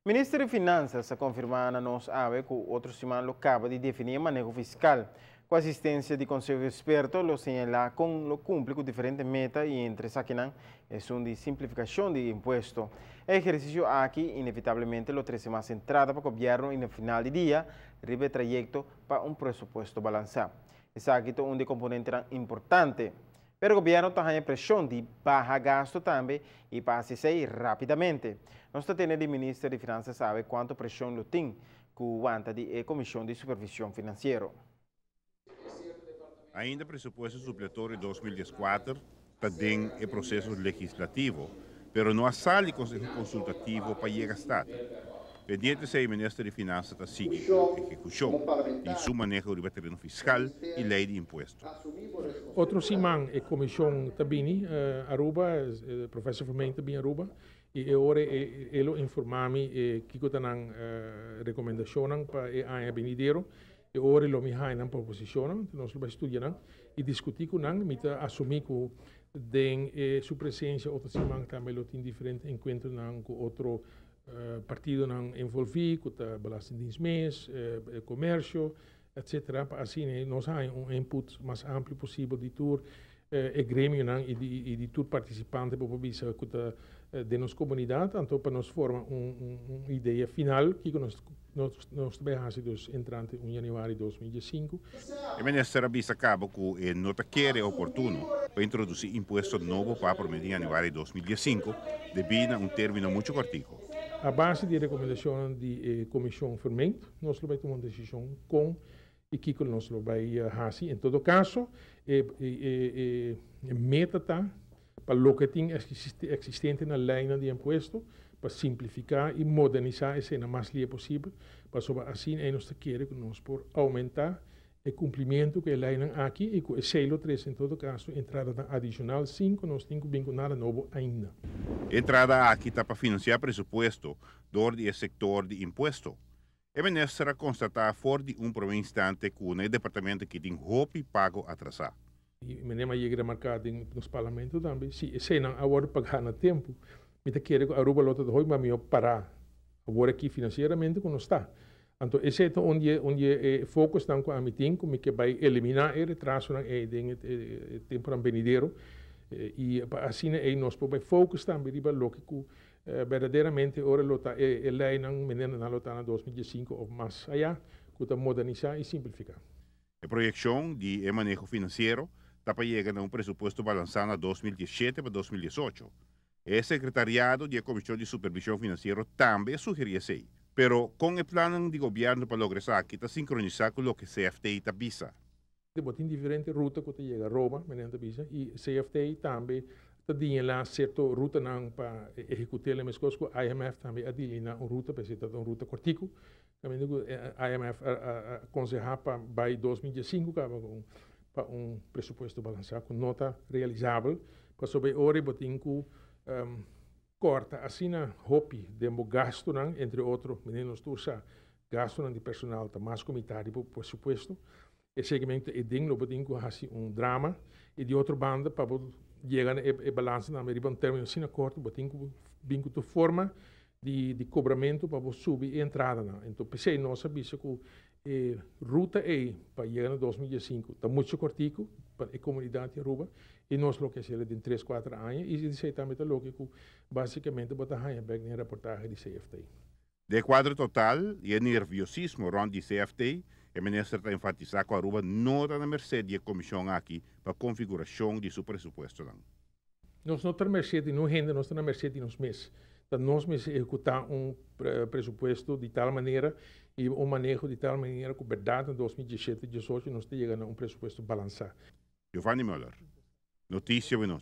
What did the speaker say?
Minister di Finanzas a confirma na nos awe cu otro siman lo caba di defini e maneho fiscal. Cu asistencia di Conseho di Experto lo señala con lo cumpli cu diferente meta y entre esakinan esun di simplificacion di impuesto. E ehercicio aki inevitablemente lo trece mas entrada pa gobierno y na final di dia riba e trayecto pa un presupuesto balansa. Esaki ta un di e componentenan importante. Pero gobierno ta haya presion di baha gasto tambe y pa haci esey rapidamente. Nos ta tende di Minister di Finanzas awe cuanto presion lo tin cu wanta di e Comision di Supervision Financiero. Ainda presupuesto supletorio 2014 ta den e proceso legislativo, pero no a sali Conseho Consultativo pa yega Staten. Pendiente esey, Minister di Finanzas ta sigui cu ehecucion di su maneho riba tereno fiscal y ley di impuesto. Otro siman e comision ta bini Aruba, Professor Vermeend ta bini Aruba y e ora e lo informa mi e kico ta nan recomendacionnan pa e aña benidero. E ora lo mi haya nan proposicionnan, nos lo bay studia nan y discuti cu nan. Mi ta asumi cu den su presencia otro siman tambe lo tin diferente encuentronan cu otro partidonan envolvi, cu ta Belastingdienst mes, comercio, etc. Pa asina nos haya un input mas amplio posibel di tur e gremionan y di tur participante, por bisa, cu ta den nos comunidad, anto pa nos forma un idea final cu nos ta bay haci dus entrante 1 januari 2015. E minister a bisa caba cu no ta kere oportuno pa introduci impuesto nobo pa 1 di januari 2015, debi na un termino mucho cortico. A base di recomendacion di Comision Vermeend, nos lo bay tuma un decision con y kico nos lo bay haci. En todo caso, e meta ta pa loke tin existente na ley di impuesto, pa simplifica y modernisa esey mas lihe posibel, pa asina nos kier cu nos por aumenta e cumplimento cu e ley aki y cu esey lo trece en todo caso entrada adicional sin cu nos tin cu bin cu nada nobo ainda. Entrada aki ta pa financia presupuesto door di sector di impuesto. E minister a constata for di un prome instante cu e departamento aki tin hopi pago atrasa. Y manera mi a yega remarca den nos parlamento tambe, si eseynan a wordo paga na tempo, mi ta kere cu Aruba lo ta hopi mas miho para awor aki financieramente cu nos ta. Anto, esey ta unda e focus nan cu ami tin, cu mi kier bay elimina e retraso nan den e tempo nan venidero y asina ey nos por bay focus tambe riba loke cu berdaderamente ora lo ta e ley nan manera nan lo ta na 2015 of mas aya, cu ta modernisa y simplifica. E proyeccion di maneho financiero ta pa yega na un presupuesto balansa na 2017 pa 2018. E secretariado di Comision di Supervision Financiero tambe a sugeri esey. Pero con e plan di gobierno pa logra esaki ta sincronisa cu loke CFT ta bisa. Tin diferente ruta cu ta yega Roma, manera bisa, y CFT tambe ta delinea cierto ruta nan pa ehecuta e mescos cu IMF tambe a delinea un ruta, pa ta un ruta cortico. Tambe IMF a aconseha pa bay 2015 caba pa un presupuesto balansa cu no ta realisabel, pasobra ora bo tin cu corta asina hopi den gasto nan, entre otro, manera nos tur sa, gasto nan di personal ta mas cu mitar di presupuesto. E segmento e ding lo bo tin cu haci un drama y di otro banda, pa yega na e balansa na riba un termino asina corto, bo tin cu bin cu tur forma di cobramento pa subi e entrada nan. Anto, p'esey nos a bisa cu e ruta ey pa yega na 2015 ta mucho cortico pa e comunidad di Aruba y nos lo kier haci den 3, 4 aña y esey tambe ta loke cu basicamente bo ta haya bek den reportahe di CFT. Den cuadro total y e nerviosismo rond di CFT, e minister ta enfatisa cu Aruba no ta na merced di e comision aki pa configuracion di su presupuesto. Nos no ta na merced di ningun hende, nos ta na merced di nos mes. Anto, nos mes ehecuta un presupuesto di tal manera y un maneho di tal manera cu berdad na 2017 18 nos ta yega na un presupuesto balansa. Giovanni Müller, Noticia Awenochi.